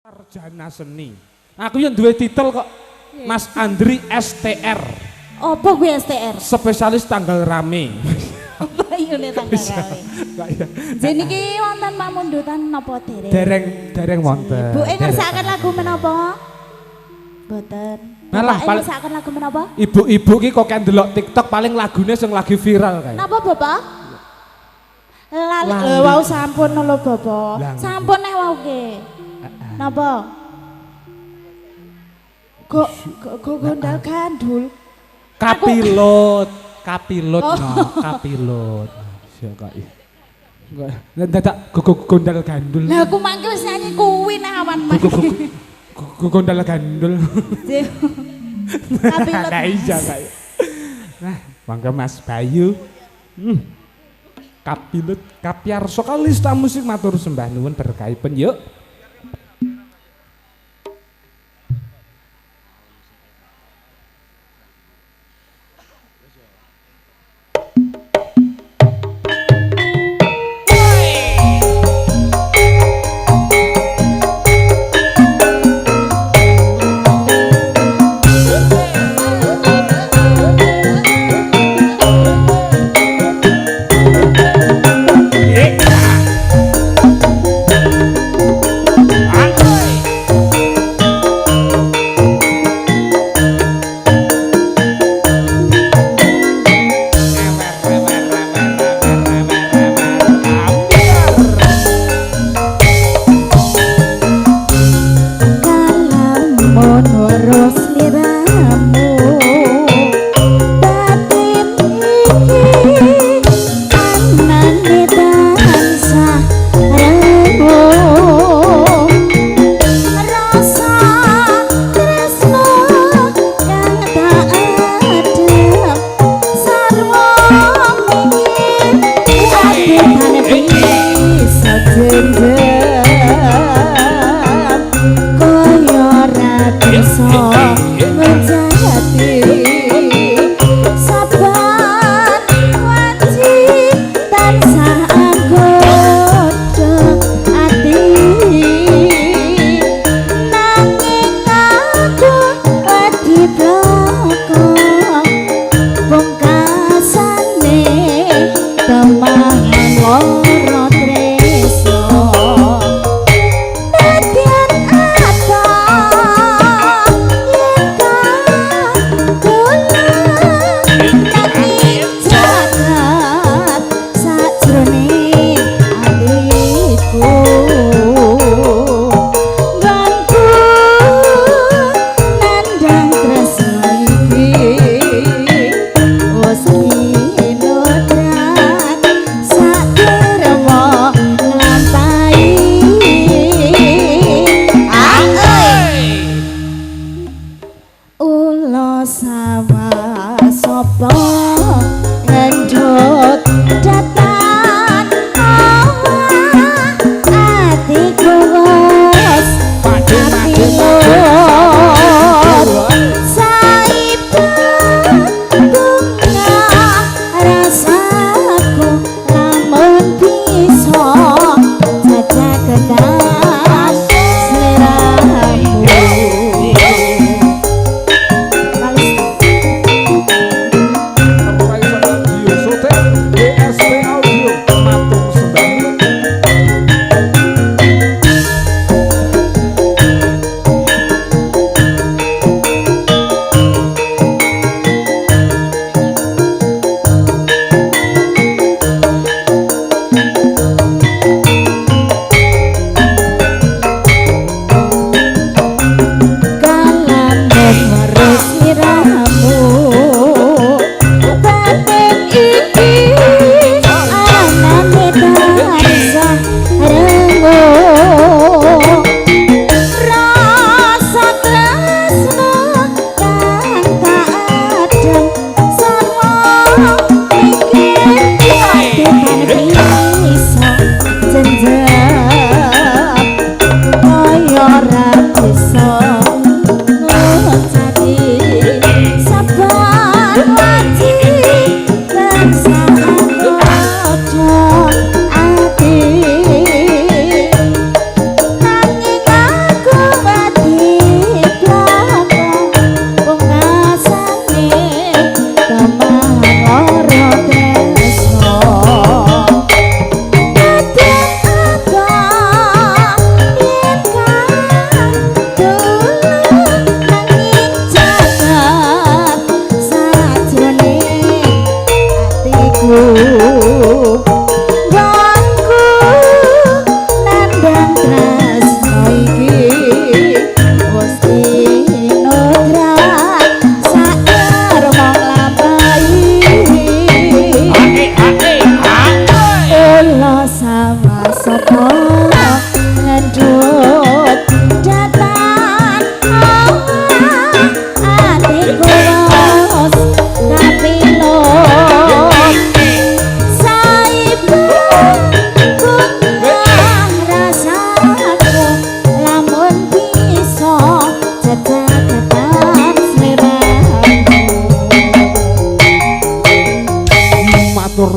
Sarjana seni. Aku yang duwe titel kok Mas Andri STR. Apa kuwi STR? Spesialis tanggal rame. Apa iyune tanggal rame? Nggih niki wonten pamundutan napa dereng? Dereng dereng wonten. Bu ngersakaken lagu menapa? Mboten. Malah paling ngersakaken lagu menapa? Ibu-ibu ki kok kan ndelok TikTok paling lagune sing lagi viral kae. Napa Bapak? Lali. Lho wau sampun lho Bapak. Sampun neh wau ke. Napa? Kok kok gondal gandul. Kapilot, kapilot no, kapilot. Sia kok. Enggak dadak gondal gandul. Lah aku mangke wis nyanyi kuwi neh awan mangke. Gondal gandul. Kapilot. Lah iya kok. Nah, mangke Mas Bayu. Kapilot Kapyarso Kalista musik matur sembah nuwun berkaipen yuk.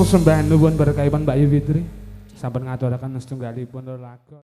Matur sembah nuwun berkahipun Mbak Yu Fitri. Sampun ngaturaken setunggalipun lelagon.